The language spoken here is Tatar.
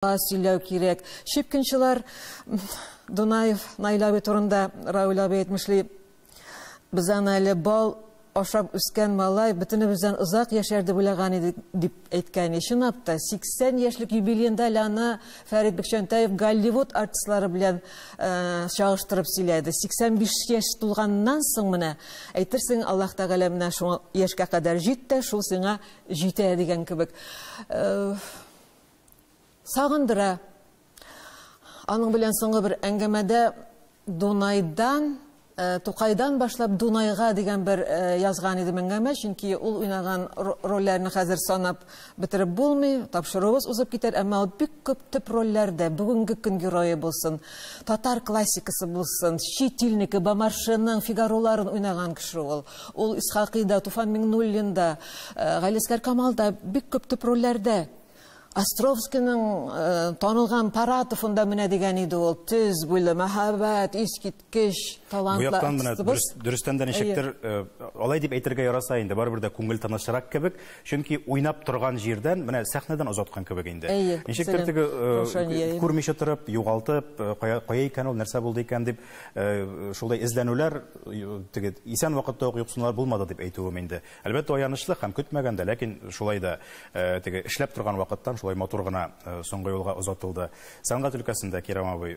Сөйләү кирәк. Щепкинчылар Дунаев Наил абый турында, Равил абый әйтмешли, без аны әле бал ашап үскән малай, бөтенебездән озак яшәр дип уйлаган идек, дип әйткән. Чынлап та, 80 яшьлек юбилеенда әле аны Фәрит Бикчәнтәев Голливуд артистлары белән чагыштырып сөйләде. 85 яшь тулганнан соң менә, әйтерсең, Аллаһ Тәгалә менә шуңа яшькә кадәр җит тә, шул сиңа җитә дигән кебек. Сагындыра. Аның белән соңгы бер әңгәмәдә Дунайдан, Тукайдан башлап Дунайга дигән бер язган идем әңгәмә, чөнки ул уйнаган рольләрне хәзер санап бетереп булмый, тапшыруыбыз узып китәр, әмма ул бик күп төп рольләрдә, бүгенге көн герое булсын, татар классикасы булсын, чит илнеке, Бомаршеның Фигароларын уйнаган кеше ул. Ул Исхакыйда, Туфан Миңнуллинда, Галиәсгар Камалда бик күп төп рольләрдә. Островскийның танылган Паратовында менә дигән иде ул, төз буйлы, мәһабәт, искиткеч талантлы. Бу яктан менә дөрестән дә ничектер, алай дип әйтергә яраса инде, барыбер дә күңел тынычрак кебек, чөнки уйнап торган җирдән, менә сәхнәдән озаткан кебек инде. Ничектер теге күрмичә торып, югалтып, кая икән ул, нәрсә булды икән дип, шулай эзләнүләр, теге исән вакытта ук юксынулар булмады дип әйтүем инде. Әлбәттә, аянычлы һәм көтмәгәндә, ләкин шулай да теге эшләп торган вакыттан шулай матур гына соңгы юлга озатылды. Сәнгать өлкәсендә Кирам абый